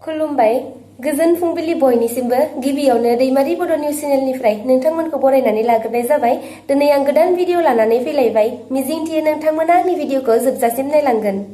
खुलुमबाय गोजोन फुंबिलि बयनिसिमबो गिबियावनो दैमारि बड' निउस चेनेलनिफ्राय नोंथांमोनखौ बरायनानै लाग्रोनाय जाबाय। दिनै आं गोदान भिडिअ लानानै फैलायबाय। मिजिंथियो नोंथांमोना आंनि भिडिअखौ जोबजासिम नायलांगोन।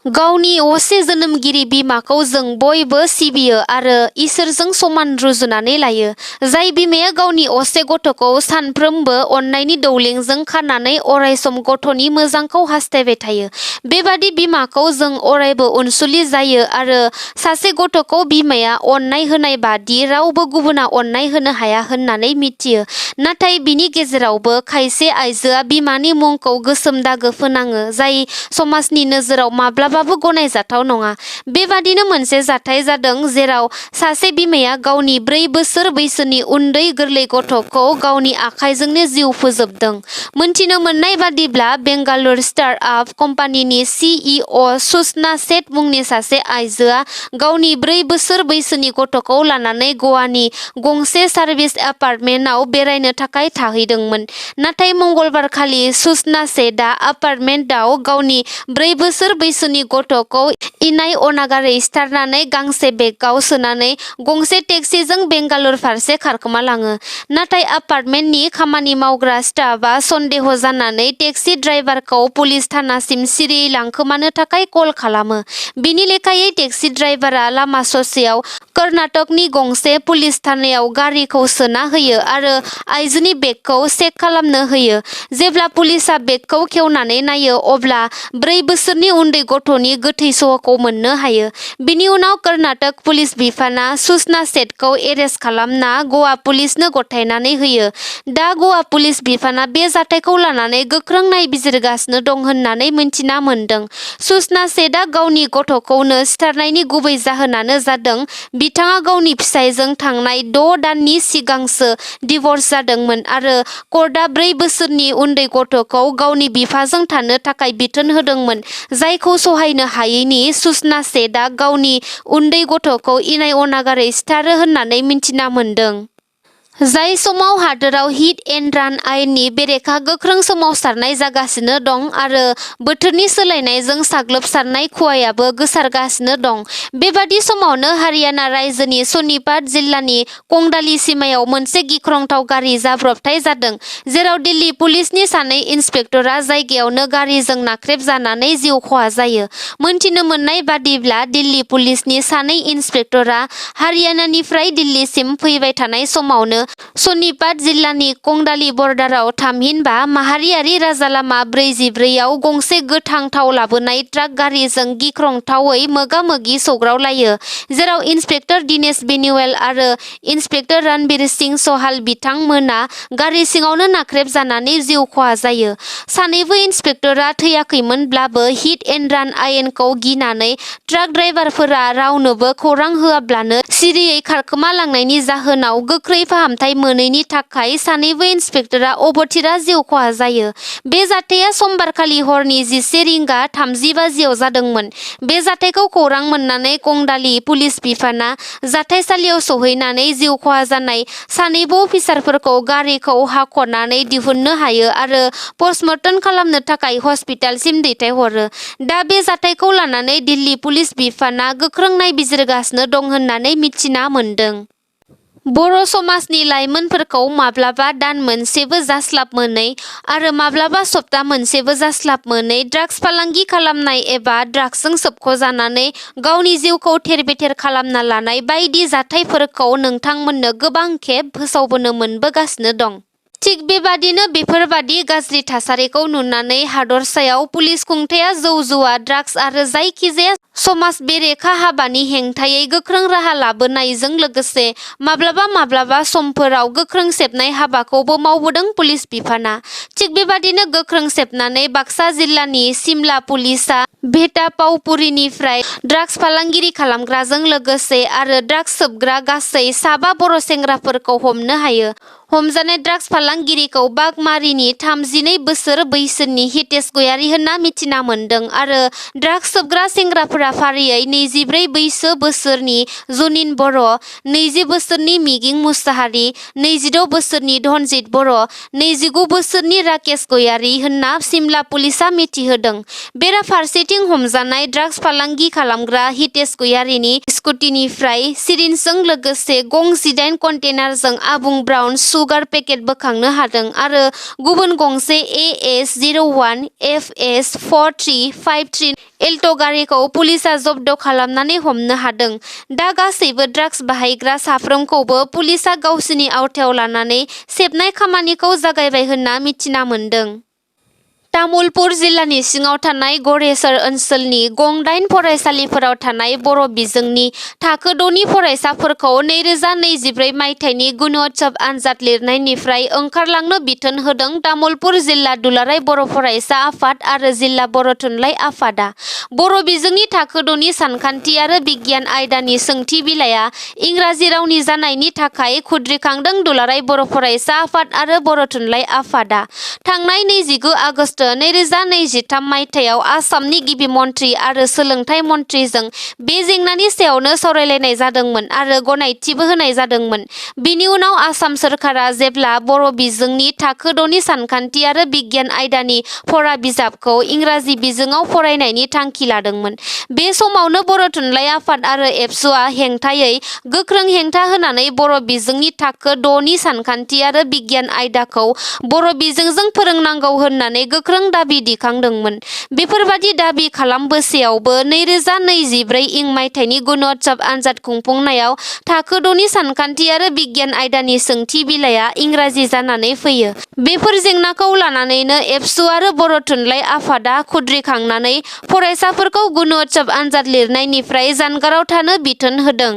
गावनि असे जोनोमगिरि बिमाखौ जों बयबो सिबियो आरो इसोरजों समान रुजुनानै लायो। जाय बिमाया गावनि असे गथ'खौ सानफ्रोमबो अननायनि दौलेंजों खानानै अरायसम गथ'नि मोजांखौ हास्थायबाय थायो। बेबादि बिमाखौ जों अरायबो अनसुलि जायो आरो सासे गथ'खौ बिमाया अननाय होनाय बादि रावबो गुबुना अननाय होनो हाया होननानै मिथियो। नाथाय बिनि गेजेरावबो खायसे आइजोआ बिमानि मुंखौ गोसोम दागो फोनाङो, जाय समाजनि नोजोराव माब्लाबाबो गनायजाथाव नङा। बेबादिनो मोनसे जाथाय जादों जेराव सासे बिमाया गावनि 4 बोसोर बैसोनि उन्दै गोरलै गथ'खौ गावनि आखाइजोंनो जिउ फोजोबदों। मोनथिनो मोननाय बादिब्ला बेंगालुर स्टार्टआप कम्पानिनि CEO सुषमा सेठ मुंनि सासे आइजोआ गावनि 4 बोसोर बैसोनि गथ'खौ लानानै गवानि गंसे सार्भिस एपार्टमेन्टआव बेरायनो थाखाय थाहैदोंमोन। नाथाय मंगलबारखालि सुषमा सेठआ एपार्टमेन्टआव गावनि 4 बोसोर बैसोनि गथ'खौ इनाय अनागारै सिथारनानै गांसे बेगआव सोनानै गंसे टेक्सिजों बेंगालुर फारसे खारखोमालाङो। नाथाय एपार्टमेन्टनि खामानि मावग्रा स्टाफआ सन्देह जानानै टेक्सि ड्राइभारखौ पुलिस थानासिम सिरियै लांखोमानो थाखाय कल खालामो। बिनि लेखायै टेक्सि ड्राइभारा लामा ससेयाव कर्नाटकनि गंसे पुलिस थानायाव गारिखौ सोना होयो आरो आइजोनि बेगखौ चेक खालामनो होयो। जेब्ला पुलिसआ बेगखौ खेवनानै नायो अब्ला 4 बोसोरनि उन्दै गथ'नि गोथै सह'खौ मोननो हायो। बिनि उनाव कर्नाटक पुलिस बिफाना सुषमा सेठखौ एरेस्ट खालामना गवा पुलिसनो गथायनानै होयो। दा गवा पुलिस बिफाना बे जाथायखौ लानानै गोख्रों नायबिजिरगासिनो दं होननानै मिन्थिना मोन्दों। सुषमा सेठआ गावनि गथ'खौनो सिथारनायनि गुबै जाहोनानो जादों बिथाङा गावनि फिसायजों थांनाय 6 दाननि सिगांसो डिभ'र्स जादोंमोन आरो कर्टआ 4 बोसोरनि उन्दै गथ'खौ गावनि बिफाजों थानो थाखाय बिथोन होदोंमोन, जायखौ सहायनो हायैनि सुषमा सेठआ गावनि उन्दै गथ'खौ इनाय अनागारै सिथारो होननानै मिन्थिना मोन्दों। जाय समाव हादोराव हिट एन्ड रान आयेननि बेरेखा गोख्रों सोमावसारनाय जागासिनो दं आरो बोथोरनि सोलायनायजों साग्लोबसारनाय खुवायाबो गोसारगासिनो दं। बेबादि समावनो हारियाना रायजोनि सनिपात जिल्लानि कंडाली सिमायाव मोनसे गिख्रंथाव गारि जाब्रबथाय जादों, जेराव दिल्ली पुलिसनि 2 इन्सपेक्टरआ जायगायावनो गारिजों नाख्रेबजानानै जिउ खहा जायो। मोनथिनो मोननाय बादिब्ला दिल्ली पुलिसनि 2 इन्सपेक्टरआ हारियानानिफ्राय दिल्लीसिम फैबाय थानाय समावनो सनिपात जिल्लानि कंडाली बर्डाराव थामहिनबा माहारियारि राजालामा 44 आव गंसे गोथां थाव लाबोनाय ट्राक गारिजों गिख्रंथावै मोगा-मोगि सौग्रावलायो, जेराव इन्सपेक्टर दिनेश बेनिवाल आरो इन्सपेक्टर रणबीर सिंह सहाल बिथांमोना गारि सिङावनो नाख्रेबजानानै जिउ खहा जायो। सानैबो इन्सपेक्टरआ थैयाखैमोनब्लाबो हिट एन्ड रान आयेनखौ गिनानै ट्राक ड्राइभारफोरा रावनोबो खौरां होआब्लानो सिरियै खारखोमालांनायनि जाहोनाव गोख्रै फाहामथाय मोनैनि थाखाय सानैबो इन्सपेक्टरआ अबथिरा जिउ खहा जायो। बे जाथाया समबारखालि हरनि 11:30 बाजियाव जादोंमोन। बे जाथायखौ खौरां मोननानै कंडाली पुलिस बिफाना जाथायसालियाव सौहैनानै जिउ खहा जानाय सानैबो अफिसारफोरखौ गारिखौ हाख'नानै दिहुननो हायो आरो पस्टमर्टम खालामनो थाखाय हस्पिटालसिम दैथायहरो। दा बे जाथायखौ लानानै दिल्ली पुलिस बिफाना गोख्रों नायबिजिरगासिनो दं होननानै मिथिना मोन्दों। बर' समाजनि लाइमोनफोरखौ माब्लाबा दान मोनसेबो जास्लाब मोनै आरो माब्लाबा सप्ता मोनसेबो जास्लाब मोनै ड्राग्स फालांगि खालामनाय एबा ड्राग्सजों सोबख'जानानै गावनि जिउखौ थेर-बेथेर खालामना लानाय बायदि जाथायफोरखौ नोंथांमोननो गोबां खेब फोसावबोनो मोनबोगासिनो दं। थिग बेबादिनो बेफोरबादि गाज्रि थासारिखौ नुनानै हादरसायाव पुलिस खुंथाया जौ जुवा, ड्राग्स आरो जायखिजाया समाज बेरेखा हाबानि हेंथायै गोख्रों राहा लाबोनायजों लोगोसे माब्लाबा समफोराव गोख्रों सेबनाय हाबाखौबो मावबोदों पुलिस बिफाना। थिग बेबादिनो गोख्रों सेबनानै बाक्सा जिल्लानि सिमला पुलिसआ भेटा पावपुरिनिफ्राय ड्राग्स फालांगिरि खालामग्राजों लोगोसे आरो ड्राग्स सोबग्रा गासै 7 बर' सेंग्राफोरखौ हमनो हायो। हमजानाय ड्राग्स फालांगिरिखौ बागमारिनि 32 बोसोर बैसोनि हितेश गयारी होनना मिथिना मोन्दों आरो ड्राग्स सोबग्रा सेंग्राफोरा फारियै 24 बैसो बोसोरनि जनिन बर', 20 बोसोरनि मिगिं मुसाहारि, 26 बोसोरनि धनजित बर', 29 बोसोरनि राकेश गयारि होनना सिमला पुलिसा मिथिहोदों। बेराफारसेथिं हमजानाय ड्राग्स फालांगि खालामग्रा हितेश गयारिनि स्कुटिनिफ्राय सिरिन्जजों लोगोसे गं 18 कन्टेनारजों आबुं ब्राउन सुगार पेकेट बोखांनो हादों आरो गुबुन गंसे AS01 FS 4353 एल्ट' गारिखौ पुलिसा जब्द खालामनानै हमनो हादों। दा गासैबो ड्राग्स बाहायग्रा साफ्रोमखौबो पुलिसा गावसिनि आवथायाव लानानै सेबनाय खामानिखौ जागायबाय होनना मिथिना मोन्दों। तामुलपुर जिल्लानि सिङाव थानाय गरेसर ओनसोलनि गं 8 फरायसालिफोराव थानाय बर' बिजोंनि थाखो 6 नि फरायसाफोरखौ 2024 मायथाइनि गुणोत्सव आनजाद लिरनायनिफ्राय ओंखारलांनो बिथोन होदों तामुलपुर जिल्ला दुलाराय बर' फरायसा आफाद आरो जिल्ला बर' थुनलाइ आफादा। बर' बिजोंनि थाखो 6 नि सानखान्थि आरो बिगियान आयदानि सोंथि बिलाइया इंराजि रावनि जानायनि थाखाय खुद्रिखांदों दुलाराय बर' फरायसा आफाद आरो बर' थुनलाइ आफादा। थांनाय 29 आगस्ट 2023 मायथाइयाव आसामनि गिबि मन्थ्रि आरो सोलोंथाइ मन्थ्रिजों बे जेंनानि सायावनो सावरायलायनाय जादोंमोन आरो गनायथिबो होनाय जादोंमोन। बिनि उनाव आसाम सोरखारा जेब्ला बर' बिजोंनि थाखो 6 नि सानखान्थि आरो बिगियान आयदानि फरा बिजाबखौ इंराजि बिजोङाव फरायनायनि थांखि लादोंमोन। बे समावनो बर' थुनलाइ आफाद आरो एबसुआ हेंथायै गोख्रों हेंथा होनानै बर' बिजोंनि थाखो 6 नि सानखान्थि आरो बिगियान आयदाखौ बर' बिजोंजों फोरोंनांगौ होननानै गोख्रों दाबि दिखांदोंमोन। बेफोरबादि दाबि खालामबोसेयावबो 2024 इं मायथाइनि गुणोत्सव आनजाद खुंफुंनायाव थाखो 6 नि सानखान्थि आरो बिगियान आयदानि सोंथि बिलाइया इंराजि जानानै फैयो। बेफोर जेंनाखौ लानानैनो एबसु आरो बर' थुनलाइ आफादा खुद्रिखांनानै फरायसाफोरखौ गुणोत्सव आनजाद लिरनायनिफ्राय जानगाराव थानो बिथोन होदों।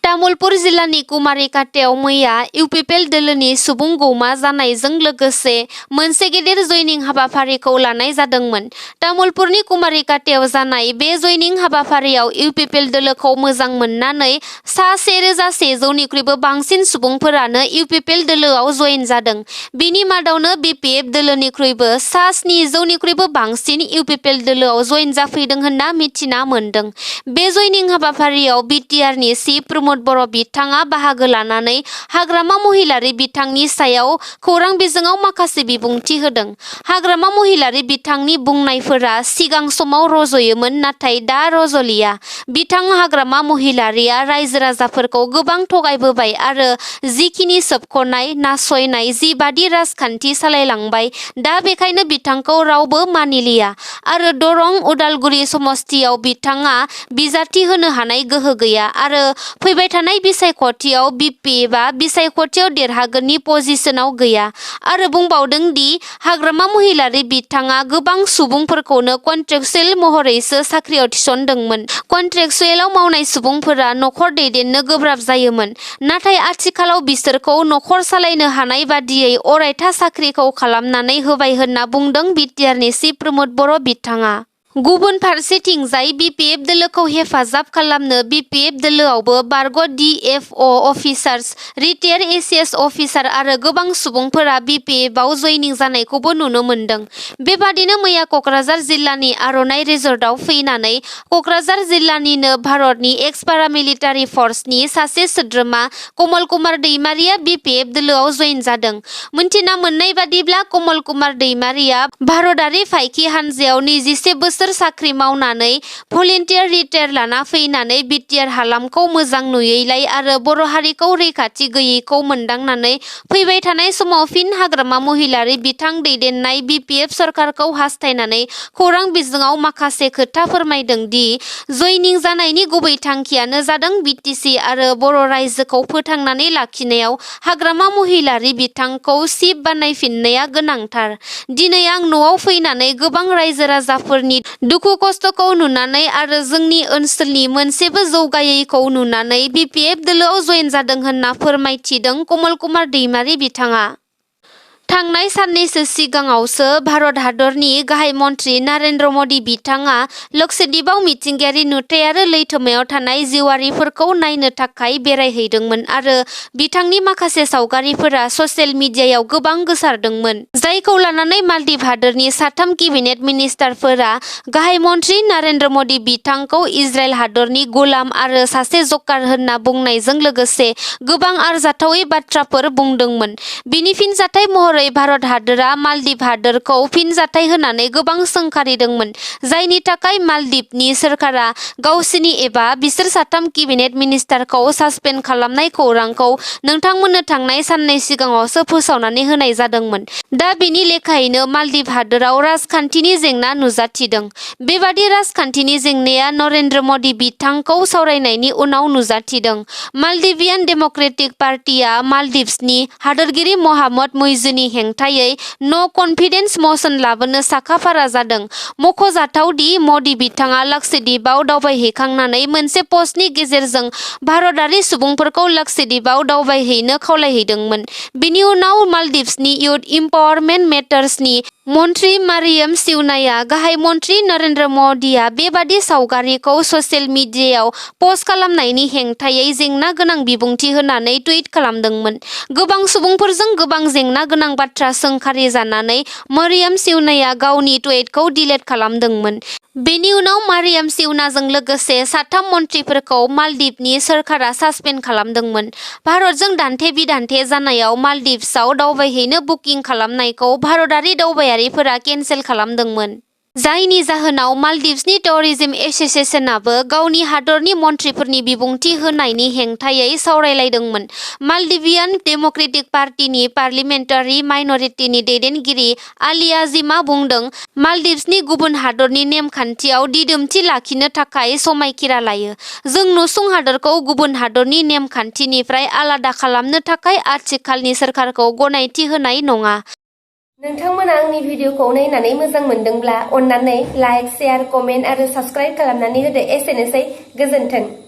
तामुलपुर जिल्लानि कुमारिकाटायाव मैया इउपिपिएल दोलोनि सुबुं गौमा जानायजों लोगोसे मोनसे गेदेर जयनिं हाबाफारिखौ लानाय जादोंमोन। तामुलपुरनि कुमारिकाटायाव जानाय बे जयनिं हाबाफारियाव इउपिपिएल दोलोखौ मोजां मोननानै सा 1100 निख्रुइबो बांसिन सुबुंफोरानो इउपिपिएल दोलोआव जयेन जादों। बिनि मादावनो बिपिएफ दोलोनिख्रुइबो सा 700 निख्रुइबो बांसिन इउपिपिएल दोलोआव जयेन जाफैदों होनना मिथिना मोन्दों। बे जयनिं हाबाफारियाव बिटिआरनि चिफ प्रमद बर' बिथाङा बाहागो लानानै हाग्रामा महिलारी बिथांनि सायाव खौरां बिजोङाव माखासे बिबुंथि होदों। हाग्रामा महिलारी बिथांनि बुंनायफोरा सिगां समाव रज'योमोन नाथाय दा रज'लिया। बिथां हाग्रामा महिलारीया रायजो राजाफोरखौ गोबां थगायबोबाय आरो जिखिनि सोबख'नाय नासयनाय जिबादि राजखान्थि सालायलांबाय दा बेखायनो बिथांखौ रावबो मानिलिया आरो दरं उदालगुरि समस्तियाव बिथाङा बिजाथि होनो हानाय गोहो गैया आरो फैबाय थानाय बिसायख'थियाव बिपिएफआ बिसायख'थियाव देरहागोननि पजिशनाव गैया आरो बुंबावदों दि हाग्रामा महिलारी बिथाङा गोबां सुबुंफोरखौनो कन्ट्रेक्चुएल महरैसो साख्रियाव थिसनदोंमोन। कन्ट्रेक्चुएलआव मावनाय सुबुंफोरा नखर दैदेननो गोब्राब जायोमोन नाथाय आथिखालाव बिसोरखौ नखर सालायनो हानाय बादियै अरायथा साख्रिखौ खालामनानै होबाय होनना बुंदों बिटिआरनि चिफ प्रमद बर' बिथाङा। गुबुन फारसेथिंजाय बिपिएफ दोलोखौ हेफाजाब खालामनो बिपिएफ दोलोआवबो बारग' डिएफअ अफिसार्स, रिटायार एसिएस अफिसार आरो गोबां सुबुंफोरा बिपिएफआव जयनिं जानायखौबो नुनो मोन्दों। बेबादिनो मैया क'क्राझार जिल्लानि आर'नाइ रिजर्टआव फैनानै क'क्राझार जिल्लानिनो भारतनि एक्स पारामिलिटारि फर्सनि सासे सोद्रोमा कमल कुमार दैमारिया बिपिएफ दोलोआव जयेन जादों। मोनथिना मोननाय बादिब्ला कमल कुमार दैमारिया भारतारि फाइकि हानजायाव 21 बोसोर साख्रि मावनानै भलन्टियार रिटायार लाना फैनानै बिटिआर हालामखौ मोजां नुयैलाय आरो बर' हारिखौ रैखाथि गैयैखौ मोनदांनानै फैबाय थानाय समाव फिन हाग्रामा महिलारी बिथां दैदेननाय बिपिएफ सरकारखौ हास्थायनानै खौरां बिजोङाव माखासे खोथा फोरमायदों दि जयनिं जानायनि गुबै थांखियानो जादों बिटिसि आरो बर' रायजोखौ फोथांनानै लाखिनायाव हाग्रामा महिलारी बिथांखौ चिफ बानायफिननाया गोनांथार। दिनै आं न'आव फैनानै गोबां रायजो राजाफोरनि दुखु खस्थ'खौ नुनानै आरो जोंनि ओनसोलनि मोनसेबो जौगायैखौ नुनानै बिपिएफ दोलोआव जयेन जादों होनना फोरमायथिदों कमल कुमार दैमारि बिथाङा। थांनाय साननैसो सिगाङावसो भारत हादरनि गाहाय मन्त्रि नरेन्द्र मदि बिथाङा लक्षद्वीपआव मिथिंगायारि नुथाय आरो लैथोमायाव थानाय जिउआरिफोरखौ नायनो थाखाय बेरायहैदोंमोन आरो बिथांनि माखासे सावगारिफोरा ससियेल मिडियायाव गोबां गोसारदोंमोन, जायखौ लानानै मालदीव हादोरनि साथाम केबिनेट मिनिस्टारफोरा गाहाय मन्त्रि नरेन्द्र मदि बिथांखौ इजराइल हादरनि गुलाम आरो सासे जकार होनना बुंनायजों लोगोसे गोबां आरजाथावै बाथ्राफोर बुंदोंमोन। बिनि फिनजाथाय महरै भारत हादोरा मालदीव हादोरखौ फिनजाथाय होनानै गोबां सोंखारिदोंमोन, जायनि थाखाय मालदीवनि सोरखारा गावसिनि एबा बिसोर साथाम केबिनेट मिनिस्टारखौ सासपेन्ड खालामनाय खौरांखौ नोंथांमोननो थांनाय साननै सिगाङावसो फोसावनानै होनाय जादोंमोन। दा बेनि लेखायैनो मालदीव हादोराव राजखान्थिनि जेंना नुजाथिदों। बेबादि राजखान्थिनि जेंनाया नरेन्द्र मदि बिथांखौ सावरायनायनि उनाव नुजाथिदों। मालदिभियान डेम'क्रेटिक पार्टिया मालदीव्सनि हादोरगिरि मोहाम्मद मुइजुनि हेंथायै न' कनफिडेन्स मसन लाबोनो साखाफारा जादों। मख'जाथाव दि मदि बिथाङा लक्षद्वीपआव दावबायहैखांनानै मोनसे पस्टनि गेजेरजों भारतारि सुबुंफोरखौ लक्षद्वीपआव दावबायहैनो खावलायहैदोंमोन। बिनि उनाव मालदीव्सनि इयुथ इम्पावारमेन्ट मेटार्सनि मन्त्रि मारियाम सिउनाया गाहाय मन्त्रि नरेन्द्र मदिया बेबादि सावगारिखौ ससियेल मिडियायाव पस्ट खालामनायनि हेंथायै जेंना गोनां बिबुंथि होनानै टुइट खालामदोंमोन। गोबां सुबुंफोरजों गोबां जेंना गोनां बाथ्रा सोंखारि जानानै मारियाम सिउनाया गावनि टुइटखौ डिलीट खालामदोंमोन। बेनि उनाव मारियाम सिउनाजों लोगोसे साथाम मन्थ्रिफोरखौ मालदीवनि सोरखारा सासपेन्ड खालामदोंमोन। भारतजों दान्थे-बिदान्थे जानायाव मालदीव्सआव दावबायहैनो बुकिं खालामनायखौ भारतारि दावबायारिफोरा केन्सेल खालामदोंमोन। जायनि जाहोनाव मालदीव्सनि टुरिज्म एस'सिएशनाबो गावनि हादरनि मन्थ्रिफोरनि बिबुंथि होनायनि हेंथायै सावरायलायदोंमोन। मालदिभियान डेम'क्रेटिक पार्टिनि पार्लियामेन्टारि माइनरिटिनि दैदेनगिरि आली आजिमआ बुंदों, मालदीव्सनि गुबुन हादरनि नेमखान्थियाव दिदोमथि लाखिनो थाखाय समायखिरा लायो। जों नसुं हादरखौ गुबुन हादरनि नेमखान्थिनिफ्राय आलादा खालामनो थाखाय आथिखालनि सोरखारखौ गनायथि होनाय नङा। नोंथांमोना आंनि भिडिअखौ नायनानै मोजां मोनदोंब्ला अन्नानै लाइक, शेयार, कमेन्ट आरो साबस्क्राइब खालामनानै होदो। एसेनोसै, गोजोन्थों।